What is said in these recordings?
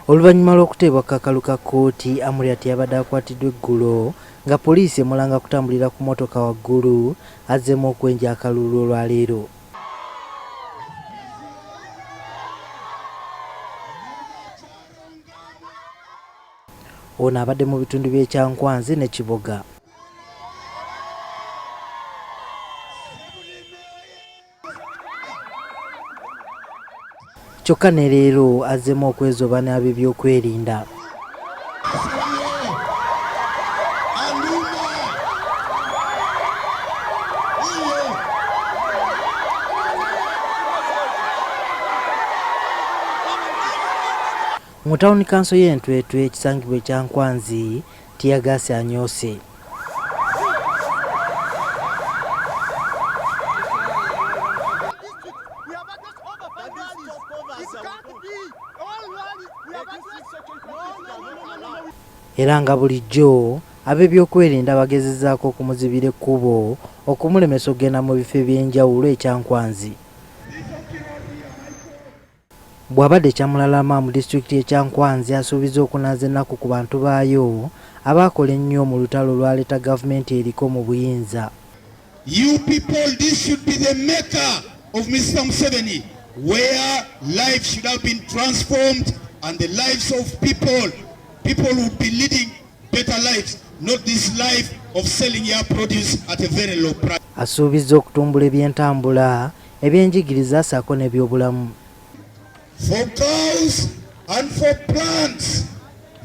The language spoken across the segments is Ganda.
Oluvannyuma lw'okuteebwa ku kakalu ka kkooti, Amuriat yabadde akwatiddwa eggulo nga poliisi emulanga kutambulira ku mmotoka waggulu azzeemu okwenja akalulu olwaleero. Ono abadde mu bitundu by'e Kyankwanzi ne Kiboga. Kyokka ne leero azzeemu okwezooba n'ab'ebyokwerinda. Mu tawuni kanso y'e Ntwetwe ekisangibwa e Kyankwanzi, ttiyagaasi anyoose. Era nga bulijjo ab'ebyokwerinda bagezezzaako okumuzibira ekkubo okumulemesa okugenda mu bifo eby'enjawulo e Kyankwanzi. Bw'abadde e Kyamulalama mu disitulikiti y'e Kyankwanzi asuubizza okunaaza ennaku ku bantu baayo abaakola ennyo mu lutalo olwaleeta gavumenti eriko mu buyinza. You people this should be the mecca of Mister Museveni where life should have been transformed and the lives of people, people would be leading better lives not this life of selling your produce at a very low price. Asuubizza okutumbula ebyentambula ebyenjigiriza ssaako n'ebyobulamu. For cows and for plants,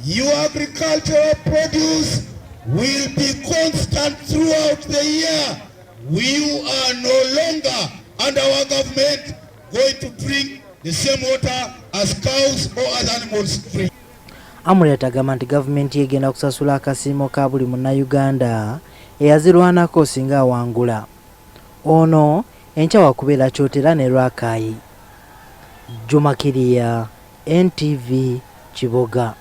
your agricultural produce will be constant throughout the year. We are no longer under our government going to drink the same water as cows or other animals drink. Amuriat agamba nti gavumenti ye egenda kusasula akasiimo ka buli Munnayuganda eyazirwanako singa awangula. Ono enkya wakubeera Kyotera ne Rakai. Juma Kirya, NTV, Kiboga.